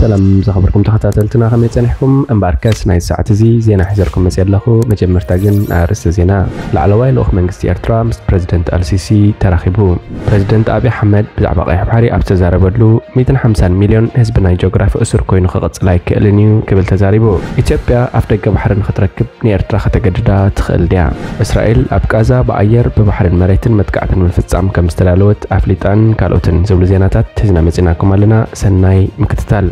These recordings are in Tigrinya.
ሰላም ዝኸበርኩም ተኸታተልትና፣ ከመይ ጸኒሕኩም? እምበኣርከስ ናይ ሰዓት እዚ ዜና ሒዘልኩም መጽእ ኣለኹ። መጀመርታ ግን ኣርእስተ ዜና። ላዕለዋይ ልኡኽ መንግስቲ ኤርትራ ምስ ፕሬዚደንት ኣልሲሲ ተራኺቡ። ፕሬዚደንት ኣብይ ኣሕመድ ብዛዕባ ቀይሕ ባሕሪ ኣብ ዝተዛረበሉ፣ ሚእትን ሓምሳን ሚልዮን ህዝቢ ናይ ጂኦግራፊ እሱር ኮይኑ ክቕጽል ኣይክእልን እዩ ክብል ተዛሪቡ። ኢትዮጵያ ኣፍ ደገ ባሕሪ ንኽትረክብ ንኤርትራ ከተገድዳ ትኽእል ድያ? እስራኤል ኣብ ቃዛ ብኣየር፣ ብባሕርን መሬትን መጥቃዕቲ ንምፍጻም ከም ዝተዳለወት ኣፍሊጣን ካልኦትን ዝብሉ ዜናታት ሒዝና መጺናኩም ኣለና። ሰናይ ምክትታል።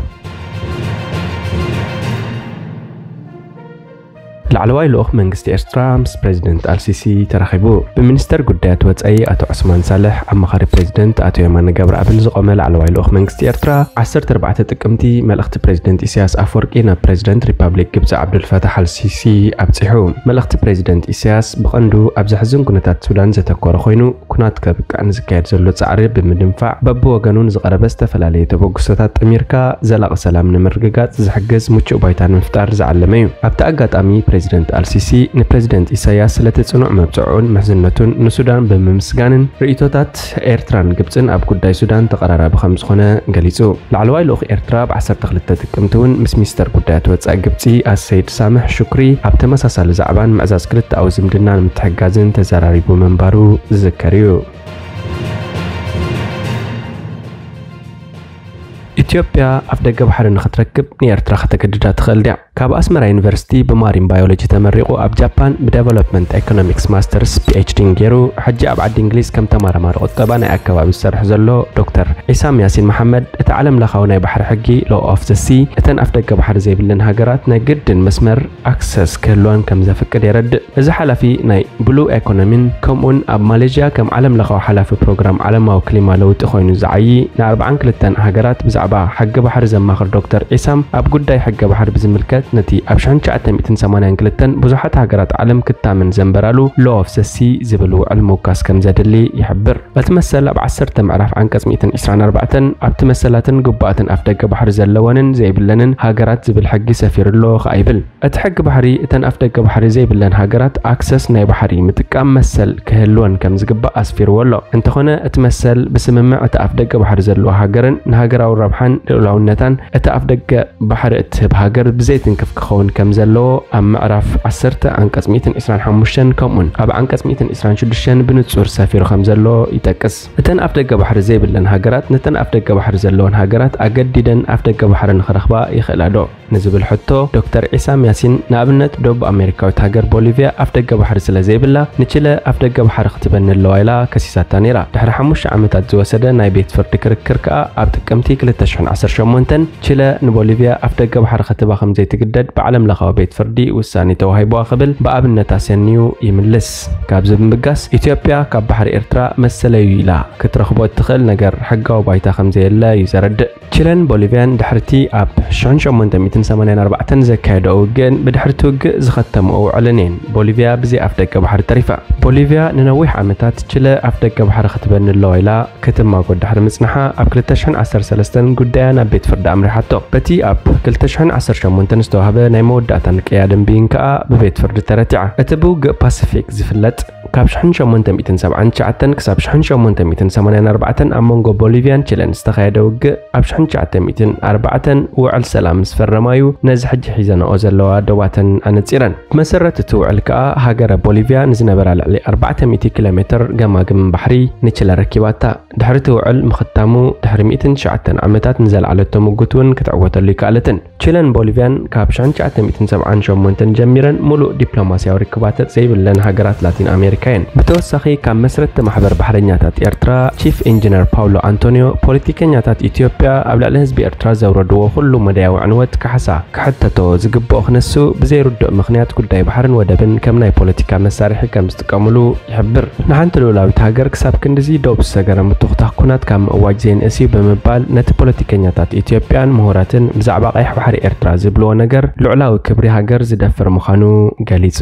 ላዕለዋይ ልኡኽ መንግስቲ ኤርትራ ምስ ፕሬዚደንት ኣልሲሲ ተራኺቡ። ብሚኒስተር ጉዳያት ወጻኢ ኣቶ ዑስማን ሳልሕ፣ ኣማኻሪ ፕሬዚደንት ኣቶ የማነ ገብረኣብን ዝቖመ ላዕለዋይ ልኡኽ መንግስቲ ኤርትራ፣ ዓሰርተ ኣርባዕተ ጥቅምቲ መልእኽቲ ፕሬዚደንት ኢሳያስ ኣፈወርቂ ናብ ፕሬዚደንት ሪፓብሊክ ግብጺ ዓብዱልፈታሕ ኣልሲሲ ኣብጺሑ። መልእኽቲ ፕሬዚደንት ኢሳያስ ብቐንዱ ኣብ ዘሕዝን ኩነታት ሱዳን ዘተኮረ ኮይኑ፣ ኩናት ከብቅዕ ንዝካየድ ዘሎ ጻዕሪ ብምድንፋዕ፣ በብወገኑ ንዝቐረበ ዝተፈላለየ ተበግሶታት ጠሚርካ ዘላቒ ሰላም ንምርግጋጽ ዝሕግዝ ምቹእ ባይታ ንምፍጣር ዝዓለመ እዩ። ኣብቲ ኣጋጣሚ፣ ፕሬዚደንት ኣልሲሲ ንፕሬዚደንት ኢሳያስ ስለቲ ጽኑዕ መብጽዑን ምሕዝነቱን ንሱዳን ብምምስጋንን፣ ርእይቶታት ኤርትራን ግብጽን ኣብ ጉዳይ ሱዳን ተቐራራቢ ከም ዝኾነ ገሊጹ። ላዕለዋይ ልኡኽ ኤርትራ ብ ዓሰርተ ክልተ ጥቅምቲ እውን ምስ ሚኒስተር ጉዳያት ወጻኢ ግብጺ ኣሰይድ ሳምሕ ሹክሪ ኣብ ተመሳሳሊ ዛዕባን ምዕዛዝ ክልተኣዊ ዝምድና ንምትሕግጋዝን ተዘራሪቡ ምንባሩ ዝዝከር እዩ። ኢትዮጵያ ኣፍ ደገ ባሕሪ ንኽትረክብ ንኤርትራ ከተገድዳ ትኽእል ድያ? ካብ ኣስመራ ዩኒቨርሲቲ ብማሪን ባዮሎጂ ተመሪቑ ኣብ ጃፓን ብዴቨሎፕመንት ኢኮኖሚክስ ማስተርስ ፒኤችዲ ገይሩ፣ ሕጂ ኣብ ዓዲ እንግሊዝ ከም ተመራማሪ ቁጠባ ናይ ኣከባቢ ዝሰርሕ ዘሎ ዶክተር ዒሳም ያሲን መሓመድ፣ እቲ ዓለም ለኻዊ ናይ ባሕሪ ሕጊ፣ ሎ ኦፍ ዘ ሲ፣ እተን ኣፍ ደገ ባሕሪ ዘይብለን ሃገራት ናይ ግድን መስመር ኣክሰስ ክህልወን ከም ዘፍቅድ የረድእ። እዚ ሓላፊ ናይ ብሉ ኤኮኖሚን ከምኡውን ኣብ ማሌዥያ ከም ዓለም ለኻዊ ሓላፊ ፕሮግራም ዓለማዊ ክሊማ ለውጢ ኮይኑ ዝዓዪ ንኣርብዓን ክልተን ሃገራት ብዛዕባ ሕጊ ባሕሪ ዘማኽር ዶክተር ዒሳም፣ ኣብ ጉዳይ ሕጊ ባሕሪ ብዝምልከት ነቲ ኣብ ሽሕን ትሽዓተ ሚእትን ሰማንያን ክልተን ብዙሓት ሃገራት ዓለም ክታመን ዘንበራሉ ሎ ኦፍ ዘ ሲ ዝብል ውዕል ምውካስ ከም ዘድሊ ይሕብር። እቲ መሰል ኣብ ዓሰርተ ምዕራፍ ዓንቀጽ ሚእትን ዕስራን ኣርባዕተን ኣብቲ መሰላትን ግቡኣትን ኣፍ ደገ ባሕሪ ዘለወንን ዘይብለንን ሃገራት ዝብል ሕጊ ሰፊሩ ኣሎ ከኣ ይብል። እቲ ሕጊ ባሕሪ እተን ኣፍ ደገ ባሕሪ ዘይብለን ሃገራት ኣክሰስ ናይ ባሕሪ ምጥቃም መሰል ክህልወን ከም ዝግባእ ኣስፊርዎ ኣሎ። እንተኾነ እቲ መሰል ብስምምዕ እቲ ኣፍ ደገ ባሕሪ ዘለዎ ሃገርን ንሃገራዊ ረብሓን ልኡላውነታን እቲ ኣፍ ደገ ባሕሪ እትህብ ሃገር ብዘይትንክፍ ክኸውን ከም ዘለዎ ኣብ ምዕራፍ ዓሰርተ ዓንቀጽ ሚእትን ዕስራን ሓሙሽተን ከምኡን ኣብ ዓንቀጽ ሚእትን ዕስራን ሽዱሽተን ብንጹር ሰፊሩ ከም ዘሎ ይጠቅስ። እተን ኣፍ ደገ ባሕሪ ዘይብለን ሃገራት ነተን ኣፍ ደገ ባሕሪ ዘለወን ሃገራት ኣገዲደን ኣፍ ደገ ባሕሪ ንኽረኽባ ይኽእላ ዶ? ንዝብል ሕቶ ዶክተር ዒሳም ያሲን፣ ንኣብነት ደቡብ ኣሜሪካዊት ሃገር ቦሊቪያ ኣፍ ደገ ባሕሪ ስለ ዘይብላ ንቺለ ኣፍ ደገ ባሕሪ ክትበኒ ኣለዋ ኢላ ከሲሳታ ነይራ። ድሕሪ ሓሙሽተ ዓመታት ዝወሰደ ናይ ቤት ፍርዲ ክርክር ከኣ ኣብ ጥቅምቲ ክልተ ሽሕን ዓሰርተ ሸሞንተን ቺለ ንቦሊቪያ ኣፍ ደገ ባሕሪ ክትባ ከም ዘይትግደድ ብዓለም ለኻዊ ቤት ፍርዲ ውሳኔ ተዋሂቡዋ ክብል ብኣብነት ኣሰንዩ ይምልስ። ካብዚ ብምብጋስ ኢትዮጵያ ካብ ባሕሪ ኤርትራ መሰለዩ ኢላ ክትረኽቦ እትኽእል ነገር ሕጋዊ ባይታ ከም ዘየለ እዩ ዘረድእ። ቺለን ቦሊቪያን ድሕርቲ ኣብ ሽሕን ሸሞንተ ሚእትን ሰማንያን ኣርባዕተን ዘካየደኦ ውግእን ብድሕርቲ ውግእ ዝኸተመኦ ውዕልን እየን ቦሊቪያ ብዘይ ኣፍ ደገ ባሕሪ ተሪፋ። ቦሊቪያ ንነዊሕ ዓመታት ቺለ ኣፍ ደገ ባሕሪ ክትበኒ ኣለዋ ኢላ ክትማጎት ድሕሪ ምጽንሓ ኣብ ክልተ ሽሕን ዓሰርተ ሰለስተን ጉዳያ ናብ ቤት ፍርዲ ኣምሪሓቶ። በቲ ኣብ ክልተ ሽሕን ዓሰርተ ሸሞንተን ዝተዋህበ ናይ መወዳእታን ቅያድን ብይን ከኣ ብቤት ፍርዲ ተረቲዓ። እቲ ብውግእ ፓሲፊክ ዝፍለጥ ካብ ሽሕን ሸሞንተ ሚእትን ሰብዓን ትሽዓተን ክሳብ ሽሕን ሸሞንተ ሚእትን ሰማንያን ኣርባዕተን ኣብ መንጎ ቦሊቪያን ቺለን ዝተኻየደ ውግእ ኣብ ሽሕን ትሽዓተ ሚእትን ኣርባዕተን ውዕል ሰላም ምስ ፈረማዩ ነዚ ሕጂ ሒዘንኦ ዘለዋ ዶባተን ኣነጺረን። ብመሰረት እቲ ውዕል ከኣ ሃገረ ቦሊቪያ ንዝነበራ ልዕሊ ኣርባዕተ ሚእቲ ኪሎ ሜትር ገማግም ባሕሪ ንቺለ ረኪባታ። ድሕሪ እቲ ውዕል ምኽታሙ ድሕሪ ሚእትን ትሽዓተን ዓመታት ንዘለዓለቶ ምጉት እውን ክትዕወተሉ ይከኣለትን። ቺለን ቦሊቪያን ካብ ሽሕን ትሽዓተ ሚእትን ሰብዓን ሸሞንተን ጀሚረን ምሉእ ዲፕሎማስያዊ ርክባተት ዘይብለን ሃገራት ላቲን ኣሜሪካ እየን። ብተወሳኺ ካብ መስረትቲ ማሕበር ባሕረኛታት ኤርትራ ቺፍ ኢንጂነር ፓውሎ ኣንቶኒዮ ፖለቲከኛታት ኢትዮጵያ ኣብ ልዕሊ ህዝቢ ኤርትራ ዘውረድዎ ኩሉ መዳያዊ ዕንወት ካሕሳ ክሕተቶ ዝግብኦ ክነሱ ብዘይርድኦ ምኽንያት ጉዳይ ባሕርን ወደብን ከም ናይ ፖለቲካ መሳርሒ ከም ዝጥቀምሉ ይሕብር። ንሓንቲ ልኡላዊት ሃገር ክሳብ ክንድዚ ዶብ ዝሰገረ ምትኹታኽ ኩናት ካብ ምእዋጅ ዘይንእስ እዩ ብምባል ነቲ ፖለቲከኛታት ኢትዮጵያን ምሁራትን ብዛዕባ ቀይሕ ባሕሪ ኤርትራ ዝብልዎ ነገር ልዑላዊ ክብሪ ሃገር ዝደፍር ምዃኑ ገሊጹ።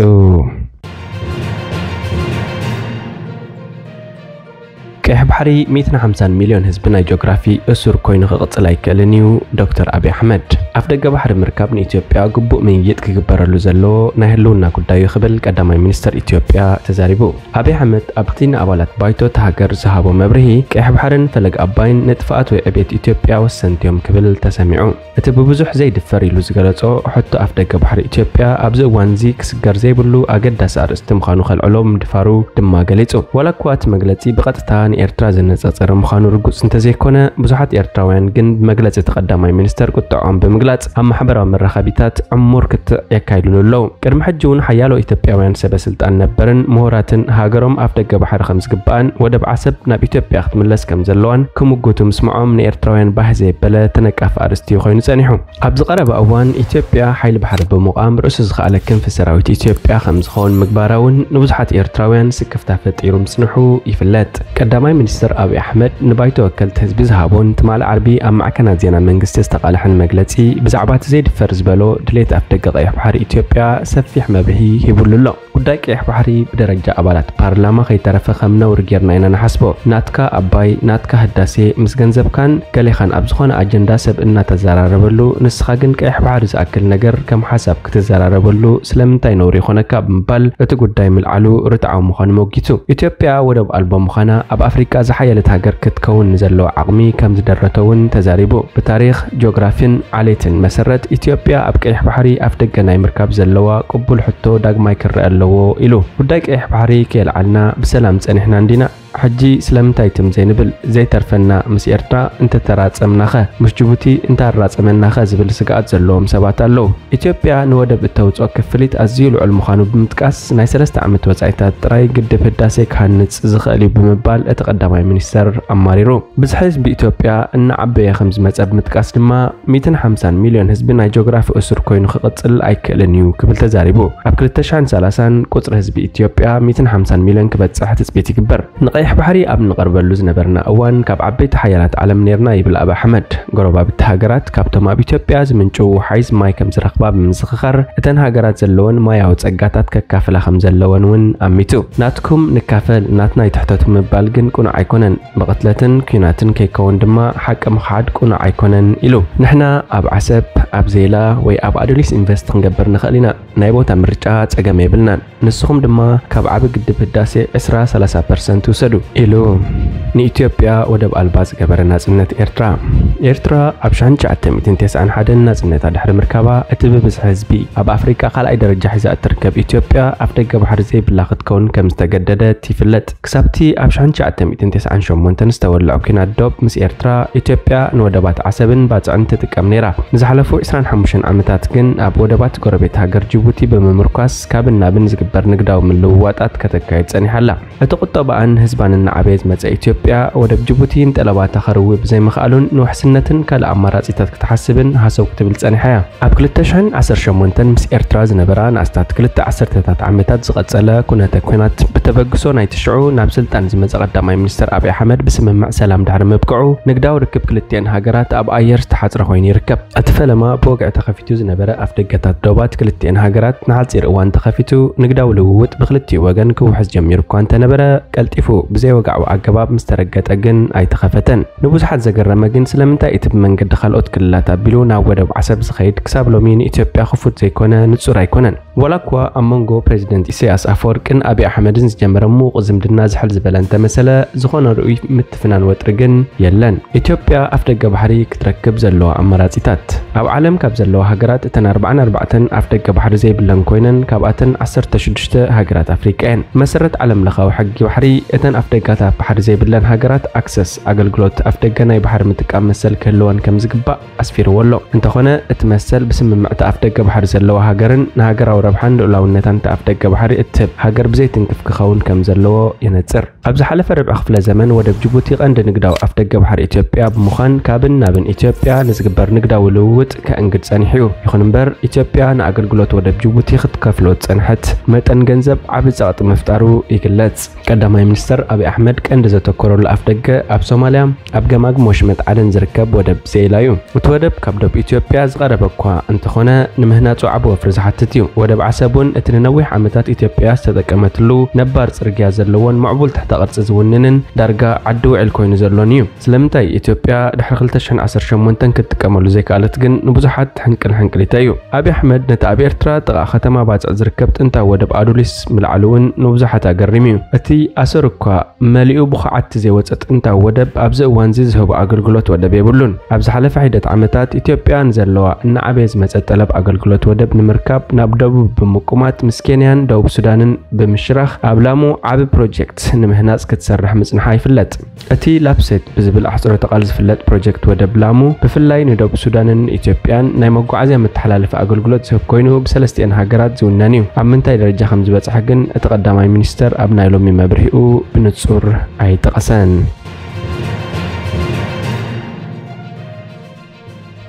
ቀይሕ ባሕሪ ሚእትን ሓምሳን ሚልዮን ህዝቢ ናይ ጂኦግራፊ እሱር ኮይኑ ክቕጽል ኣይክእልን እዩ፣ ዶክተር ኣብይ ኣሕመድ። ኣፍደገ ባሕሪ ምርካብ ንኢትዮጵያ ግቡእ ምይይጥ ክግበረሉ ዘለዎ ናይ ህልውና ጉዳይ እዩ ክብል ቀዳማይ ሚኒስተር ኢትዮጵያ ተዛሪቡ። ኣብይ ኣሕመድ ኣብቲ ንኣባላት ባይቶ እታ ሃገር ዝሃቦ መብርሂ፣ ቀይሕ ባሕርን ፈለግ ኣባይን ንጥፍኣት ወይ ዕቤት ኢትዮጵያ ወሰንቲ እዮም ክብል ተሰሚዑ። እቲ ብብዙሕ ዘይድፈር ኢሉ ዝገለጾ ሕቶ ኣፍደገ ባሕሪ ኢትዮጵያ ኣብዚ እዋን እዚ ክስገር ዘይብሉ ኣገዳሲ ኣርእስቲ ምዃኑ ከልዕሎ ምድፋሩ ድማ ገሊጹ። ዋላ እኳ እቲ መግለጺ ብቐጥታ ንኤርትራ ዘነጻጸረ ምዃኑ ርጉጽ እንተዘይኮነ፣ ብዙሓት ኤርትራውያን ግን ብመግለጺ እቲ ቀዳማይ ሚኒስተር ቁጥዖም ብምግላጽ ኣብ ማሕበራዊ መራኸቢታት ዕሙር ክትዕ የካይዱሉ ኣለዉ። ቅድሚ ሕጂ እውን ሓያሎ ኢትዮጵያውያን ሰበ ስልጣን ነበርን ምሁራትን ሃገሮም ኣፍደገ ባሕሪ ከም ዝግባኣን ወደብ ዓሰብ ናብ ኢትዮጵያ ክትምለስ ከም ዘለዋን ክምጉቱ ምስምዖም ንኤርትራውያን ባህ ዘየበለ ተነቃፊ ኣርእስቲ ኮይኑ ጸኒሑ። ኣብዚ ቀረባ እዋን ኢትዮጵያ ሓይሊ ባሕሪ ብምቋም ርእሱ ዝኸኣለ ክንፊ ሰራዊት ኢትዮጵያ ከም ዝኸውን ምግባራ እውን ንብዙሓት ኤርትራውያን ስክፍታ ፈጢሩ ምጽንሑ ይፍለጥ። ቀዳማይ ሚኒስትር ኣብይ ኣሕመድ ንባይቶ ወከልቲ ህዝቢ ዝሃቦን ትማሊ ዓርቢ ኣብ ማዕከናት ዜና መንግስቲ ዝተቓልሐን መግለጺ ብዛዕባ እቲ ዘይድፈር ዝበሎ ድሌት ኣፍደገ ቀይሕ ባሕሪ ኢትዮጵያ ሰፊሕ መብርሂ ሂቡሉ ኣሎ። ጉዳይ ቀይሕ ባሕሪ ብደረጃ ኣባላት ፓርላማ ከይተረፈ ከም ነውሪ ጌርና ኢና ንሓስቦ። ናትካ ኣባይ፣ ናትካ ህዳሴ ምስ ገንዘብካን ገሌኻን ኣብ ዝኾነ ኣጀንዳ ሰብ እናተዘራረበሉ፣ ንስኻ ግን ቀይሕ ባሕሪ ዝኣክል ነገር ከም ሓሳብ ክትዘራረበሉ ስለምንታይ ነውሪ ይኾነካ? ብምባል እቲ ጉዳይ ምልዓሉ ርትዓዊ ምዃኑ መጒቱ። ኢትዮጵያ ወደብ ኣልቦ ምዃና ኣብ ኣፍሪቃ ዝሓየለት ሃገር ክትከውን ንዘለዋ ዓቕሚ ከም ዝደረቶ እውን ተዛሪቡ። ብታሪኽ፣ ጂኦግራፊን ዓሌትን መሰረት ኢትዮጵያ ኣብ ቀይሕ ባሕሪ ኣፍደገ ናይ ምርካብ ዘለዋ ቅቡል ሕቶ ዳግማይ ክረአ ኣለዎ ኢሉ። ጉዳይ ቀይሕ ባሕሪ ከየልዓልና ብሰላም ጸኒሕና እንዲና? ሕጂ ስለምንታይ ትም ዘይንብል? ዘይተርፈና ምስ ኤርትራ እንተተራጸምናኸ? ምስ ጅቡቲ እንተኣራጸመናኸ? ዝብል ስግኣት ዘለዎም ሰባት ኣለዉ። ኢትዮጵያ ንወደብ እተውጽኦ ክፍሊት ኣዝዩ ልዑል ምዃኑ ብምጥቃስ፣ ናይ ሰለስተ ዓመት ወጻኢታት ጥራይ ግድብ ህዳሴ ክሃንጽ ዝኽእል እዩ ብምባል እቲ ቀዳማይ ሚኒስተር ኣማሪሩ። ብዝሒ ህዝቢ ኢትዮጵያ እናዓበየ ከም ዝመጸ ብምጥቃስ ድማ፣ ሚእትን ሓምሳን ሚልዮን ህዝቢ ናይ ጂኦግራፊ እሱር ኮይኑ ክቕጽል ኣይክእልን እዩ ክብል ተዛሪቡ። ኣብ ክልተ ሽሕን ሰላሳን ቁጽሪ ህዝቢ ኢትዮጵያ ሚእትን ሓምሳን ሚልዮን ክበጽሕ ትጽቢት ይግበር። ንቐይሕ ባሕሪ ኣብ እንቐርበሉ ዝነበርና እዋን ካብ ዓበይቲ ሓያላት ዓለም ነርና ይብል ኣብይ ኣሕመድ። ጎረባብቲ ሃገራት ካብቶም ኣብ ኢትዮጵያ ዝምንጭው ውሓይዝ ማይ ከም ዝረኽባ ብምዝኽኻር፣ እተን ሃገራት ዘለወን ማያዊ ጸጋታት ከካፍላ ከም ዘለወን እውን ኣሚቱ። ናትኩም ንካፈል፣ ናትና ይትሕተቱ ምባል ግን ቅኑዕ ኣይኮነን። ብቕትለትን ኲናትን ከይከውን ድማ ሓቂ ምኽሓድ ቅኑዕ ኣይኮነን ኢሉ። ንሕና ኣብ ዓሰብ፣ ኣብ ዜላ ወይ ኣብ ኣዶሊስ ኢንቨስት ክንገብር ንኽእል ኢና። ናይ ቦታ ምርጫ ጸገም የብልናን። ንስኹም ድማ ካብ ዓቢ ግድብ ህዳሴ ዕስራ ሰላሳ ፐርሰንት ውሰዱ ኢሉ ንኢትዮጵያ ወደብ ኣልባ ዝገበረ ናጽነት ኤርትራ። ኤርትራ ኣብ ሽሕን ትሽዓተ ሚእትን ተስዓን ሓደን ናጽነታ ድሕሪ ምርካባ እቲ ብብዝሒ ህዝቢ ኣብ ኣፍሪቃ ካልኣይ ደረጃ ሒዛ እትርከብ ኢትዮጵያ ኣፍደገ ባሕሪ ዘይብላ ክትከውን ከም ዝተገደደት ይፍለጥ። ክሳብቲ ኣብ ሽሕን ትሽዓተ ሚእትን ተስዓን ሸሞንተን ዝተወልዐ ኲናት ዶብ ምስ ኤርትራ፣ ኢትዮጵያ ንወደባት ዓሰብን ባጽዕን ትጥቀም ነይራ። ንዝሓለፉ ዕስራን ሓሙሽተን ዓመታት ግን ኣብ ወደባት ጎረቤት ሃገር ጅቡቲ ብምምርኳስ ካብን ናብን ዝግበር ንግዳዊ ምልውዋጣት ከተካይድ ጸኒሓ ኣላ። እቲ ቁጠባኣን ህዝባን እናዓበየ ዝመጸ ኢትዮጵያ፣ ወደብ ጅቡቲ ንጠለባታ ከርዊ ብዘይምኽኣሉን ንውሕስነትን ካልእ ኣማራጺታት ክትሓስብን ሃሰው ክትብል ጸኒሓ እያ። ኣብ ክልተ ሽሕን ዓሰርተ ሸሞንተን ምስ ኤርትራ ዝነበራ ንኣስታት ክልተ ዓሰርተታት ዓመታት ዝቐጸለ ኩነተ ኲናት፣ ብተበግሶ ናይቲ ሽዑ ናብ ስልጣን ዝመጸ ቀዳማይ ሚኒስተር ኣብይ ኣሕመድ ብስምምዕ ሰላም ድሕሪ ምብቅዑ፣ ንግዳዊ ርክብ ክልቲኤን ሃገራት ኣብ ኣየር ዝተሓጽረ ኮይኑ ይርከብ። እቲ ፈለማ ብወግዒ ተኸፊቱ ዝነበረ ኣፍደገታት ዶባት ክልቲኤን ሃገራት ንሓጺር እዋን ተኸፊቱ፣ ንግዳዊ ልውውጥ ብክልቲኡ ወገን ክውሕዝ ጀሚሩ እኳ እንተነበረ፣ ቀልጢፉ ብዘይወግዓዊ ኣገባብ ምስ ተረገጠ ግን ኣይተኸፈተን። ንብዙሓት ዘገረመ ግን ስለምንታይ እቲ ብመንገዲ ካልኦት ክልላት ኣቢሉ ናብ ወደብ ዓሰብ ዝኸይድ ክሳብ ሎሚ ንኢትዮጵያ ክፉት ዘይኮነ ንጹር ኣይኮነን። ዋላ እኳ ኣብ መንጎ ፕሬዚደንት ኢሳያስ ኣፈወርቅን ኣብይ ኣሕመድን ዝጀመረ ምዉቕ ዝምድና ዝሕል ዝበለ እንተመሰለ፣ ዝኾነ ርኡይ ምትፍናን ወጥሪ ግን የለን። ኢትዮጵያ ኣፍደገ ባሕሪ ክትረክብ ዘለዋ ኣማራጺታት። ኣብ ዓለም ካብ ዘለዋ ሃገራት እተን ኣርባዓን ኣርባዕተን ኣፍደገ ባሕሪ ዘይብለን ኮይነን፣ ካብኣተን ዓሰርተ ሽዱሽተ ሃገራት ኣፍሪቃ እየን። መሰረት ዓለም ለኻዊ ሕጊ ባሕሪ፣ እተን ኣፍደጋታት ባሕሪ ዘይብለን ሃገራት ኣክሰስ ኣገልግሎት ኣፍደገ ናይ ባሕሪ ምጥቃም መሰል ክህልወን ከም ዝግባእ ኣስፊርዎ ኣሎ። እንተኾነ፣ እቲ መሰል ብስምምዕ እቲ ኣፍደገ ባሕሪ ዘለዋ ሃገርን ንሃገራዊ ረብሓን ልኡላውነታን እቲ ኣፍደገ ባሕሪ እትህብ ሃገር ብዘይትንክፍ ክኸውን ከም ዘለዎ የነጽር። ኣብ ዝሓለፈ ርብዒ ክፍለ ዘመን ወደብ ጅቡቲ ቀንዲ ንግዳዊ ኣፍደገ ባሕሪ ኢትዮጵያ ብምዃን ካብን ናብን ኢትዮጵያ ንዝግበር ንግዳዊ ልውውጥ ከእንግድ ጸኒሑ እዩ። ይኹን እምበር ኢትዮጵያ ንኣገልግሎት ወደብ ጅቡቲ ክትከፍሎ ዝጸንሐት መጠን ገንዘብ ዓቢ ጸቕጢ ምፍጣሩ ይግለጽ። ቀዳማይ ሚኒስተር ኣብይ ኣሕመድ ቀንዲ ዘተኮረሉ ኣፍደገ ኣብ ሶማልያ ኣብ ገማግም ወሽመጥ ዓደን ዝርከብ ወደብ ዜላ እዩ። እቲ ወደብ ካብ ዶብ ኢትዮጵያ ዝቐረበ እኳ እንተኾነ፣ ንምህናጹ ዓቢ ወፍሪ ዝሓትት እዩ። ወደብ ዓሰብ እውን እቲ ንነዊሕ ዓመታት ኢትዮጵያ ዝተጠቀመትሉ ነባር ጽርግያ ዘለዎን ምዕቡል ትሕተ ቅርጺ ዝውንንን ዳርጋ ዓዲ ውዕል ኮይኑ ዘሎን እዩ። ስለምንታይ ኢትዮጵያ ድሕሪ ክልተ ሽሕን ዓሰርተ ሸሞንተን ክትጥቀመሉ ዘይከኣለት ግን? ንብዙሓት ሕንቅል ሕንቅሊተ እዩ። ኣብይ ኣሕመድ ነቲ ኣብ ኤርትራ ጥቓ ከተማ ባጽዕ ዝርከብ ጥንታዊ ወደብ ኣዱሊስ ምልዓሉ እውን ንብዙሓት ኣገሪሙ እዩ። እቲ ኣሰር እኳ መሊኡ ብኹዓት ዘይወጸ ጥንታዊ ወደብ ኣብዚ እዋንዚ ዝህቦ ኣገልግሎት ወደብ የብሉን። ኣብ ዝሓለፈ ሒደት ዓመታት ኢትዮጵያ ንዘለዋ እናዓበየ ዝመጸ ጠለብ ኣገልግሎት ወደብ ንምርካብ ናብ ደቡብ ብምቁማት ምስ ኬንያን ደቡብ ሱዳንን ብምሽራኽ ኣብ ላሙ ዓቢ ፕሮጀክት ንምህናጽ ክትሰርሕ ምጽንሓ ይፍለጥ። እቲ ላፕሴት ብዝብል ኣሕጽሮተ ቃል ዝፍለጥ ፕሮጀክት ወደብ ላሙ ብፍላይ ንደቡብ ሱዳንን ኢትዮጵያን ናይ መጓዓዝያ መተሓላለፊ ኣገልግሎት ዝህብ ኮይኑ ብሰለስቲኤን ሃገራት ዝውነን እዩ። ኣብ ምንታይ ደረጃ ከም ዝበጽሐ ግን እቲ ቀዳማይ ሚኒስተር ኣብ ናይ ሎሚ መብርሂኡ ብንጹር ኣይጠቐሰን።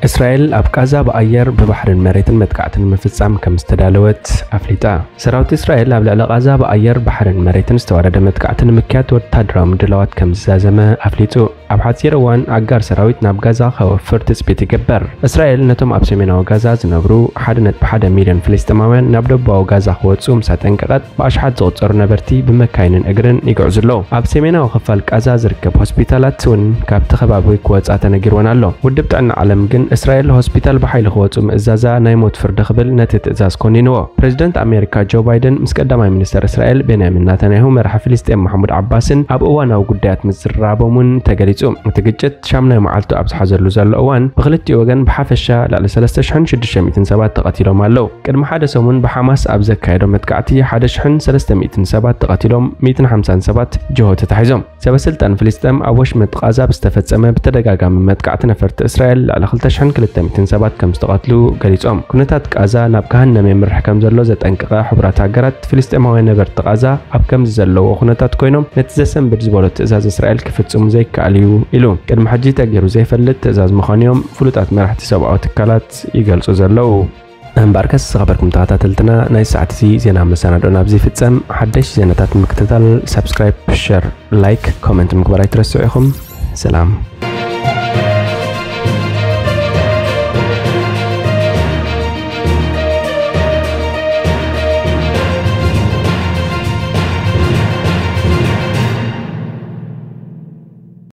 እስራኤል ኣብ ቃዛ ብኣየር ብባሕርን መሬትን መጥቃዕቲ ንምፍጻም ከም ዝተዳለወት ኣፍሊጣ። ሰራዊት እስራኤል ኣብ ልዕሊ ቃዛ ብኣየር ባሕርን መሬትን ዝተዋደደ መጥቃዕቲ ንምክያድ ወታደራዊ ምድላዋት ከም ዝዛዘመ ኣፍሊጡ። ኣብ ሓጺር እዋን ኣጋር ሰራዊት ናብ ጋዛ ከወፍር ትጽቢት ይግበር። እስራኤል ነቶም ኣብ ሰሜናዊ ጋዛ ዝነብሩ ሓደ ነጥቢ ሓደ ሚልዮን ፍልስጤማውያን ናብ ደቡባዊ ጋዛ ክወጹ ምስ ኣጠንቀቐት ብኣሽሓት ዝቑጸሩ ነበርቲ ብመካይንን እግርን ይግዕዙ ኣለዉ። ኣብ ሰሜናዊ ክፋል ቃዛ ዝርከብ ሆስፒታላት እውን ካብቲ ከባቢ ክወጻ ተነጊርወን ኣሎ። ውድብ ጥዕና ዓለም ግን እስራኤል ሆስፒታል ብሓይሊ ክወጹ ምእዛዛ ናይ ሞት ፍርዲ ክብል ነቲ ትእዛዝ ኮኒንዎ። ፕሬዚደንት ኣሜሪካ ጆ ባይደን ምስ ቀዳማይ ሚኒስተር እስራኤል ቤንያሚን ናታንያሁ መራሒ ፍልስጤም ማሕሙድ ዓባስን ኣብ እዋናዊ ጉዳያት ምዝራቦም እውን ተገሊጹ። እቲ ግጭት ሻምናይ መዓልቱ ኣብ ዝሓዘሉ ዘሎ እዋን ብክልቲኡ ወገን ብሓፈሻ ልዕሊ ሰለስተ ሽሕን ሽዱሽተ ሚእትን ሰባት ተቐቲሎም ኣለዉ። ቅድሚ ሓደ ሰሙን ብሓማስ ኣብ ዘካየዶ መጥቃዕቲ ሓደ ሽሕን ሰለስተ ሚእትን ሰባት ተቐቲሎም፣ ሚእትን ሓምሳን ሰባት ጅሆ ተታሒዞም። ሰበስልጣን ፍልስጤም ኣብ ወሽመጥ ቃዛ ብዝተፈጸመ ብተደጋጋሚ መጥቃዕቲ ነፈርቲ እስራኤል ልዕሊ ክልተ ሽሕን ክልተ ሚእትን ሰባት ከም ዝተቐትሉ ገሊጾም። ኩነታት ቃዛ ናብ ገሃነም የምርሕ ከም ዘሎ ዘጠንቀቐ ሕቡራት ሃገራት፣ ፍልስጤማውያን ነበርቲ ቃዛ ኣብ ከምዚ ዘለዎ ኩነታት ኮይኖም ነቲ ዘሰንብድ ዝበሎ ትእዛዝ እስራኤል ክፍጽሙ ዘይከኣል እዩ ኢሉ። ቅድሚ ሕጂ ተገይሩ ዘይፈልጥ ትእዛዝ ምዃኑ እዮም ፍሉጣት መራሕቲ ሰብኣዊ ትካላት ይገልጹ ዘለዉ። እምበኣርከስ ዝኸበርኩም ተኸታተልትና፣ ናይ ሰዓት እዚ ዜና መሰናድኦና ኣብዚ ይፍጸም። ሓደሽ ዜናታት ንምክትታል ሳብስክራይብ፣ ሸር፣ ላይክ፣ ኮመንት ምግባር ኣይትረስዑ ኢኹም። ሰላም።